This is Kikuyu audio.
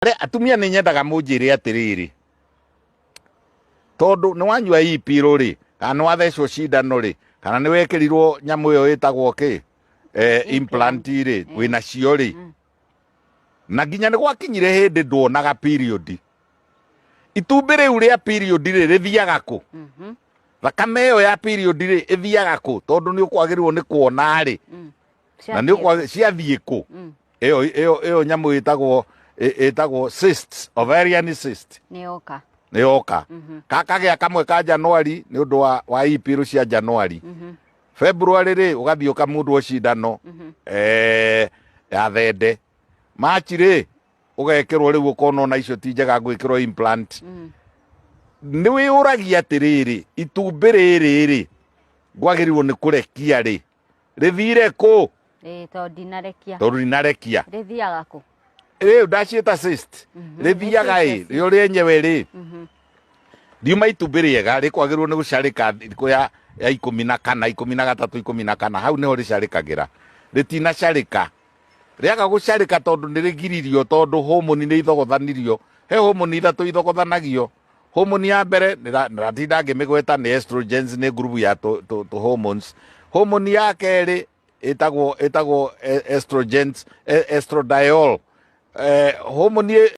Arĩa atumia nĩ nyendaga mũnjĩre atĩrĩrĩ, tondũ nĩ wanyua ipirũ rĩ, kana nĩ wathecwo cindano rĩ, kana nĩ wekĩrirwo nyamũ ĩyo ĩtagwo kĩ implant rĩ, wĩna cio rĩ, na nginya nĩ gwakinyire hĩndĩ nduonaga period. Itumbĩ rĩu rĩa period rĩ, rĩthiaga kũ? Thakame ĩyo ya period rĩ, ĩthiaga kũ? Tondũ nĩ ũkwagĩrĩirwo nĩ kuona rĩ, na nĩ ũkwagĩ ciathiĩ kũ? Ĩyo ĩyo ĩyo nyamũ ĩtagwo ĩtagwo cysts, ovarian cyst. Nĩ yoka. Nĩ yoka. Kakagĩa kamwe ka Januari nĩ ũndũ wa ipirũ cia Januari. February rĩ, ũgathiĩ ũkamundwo cindano ya thende. March rĩ, ũgekĩrwo rĩu ũkona ona icio ti njega gwĩkĩrwo implant. Nĩ wĩyũragia atĩrĩrĩ, itumbĩ rĩrĩ rĩ, ngwagĩrĩirwo nĩ kũrekia rĩ, rĩthire kũ? Ĩĩ, tondũ ndinarekia. Tondũ ndinarekia. Rĩthiaga kũ? Rĩu ndaciĩta cyst. Rĩthiaga ĩ, rĩo rĩenyewe rĩ, riuma itumbĩ rĩega rĩkwagĩrĩirwo nĩ gũcarĩka thikũ ya 14, 13, 14, hau nĩho rĩcarĩkagĩra. Rĩtinacarĩka. Rĩaga gũcarĩka tondũ nĩ rĩgiririo, tondũ homoni nĩ ithogothanirio. He homoni ithatũ ithogothanagio. Homoni ya mbere ndĩratinda ngĩmĩgweta nĩ estrogens, nĩ ngurubu ya tũ hormones. Homoni ya kerĩ ĩtagwo estrogens, estradiol. Homoni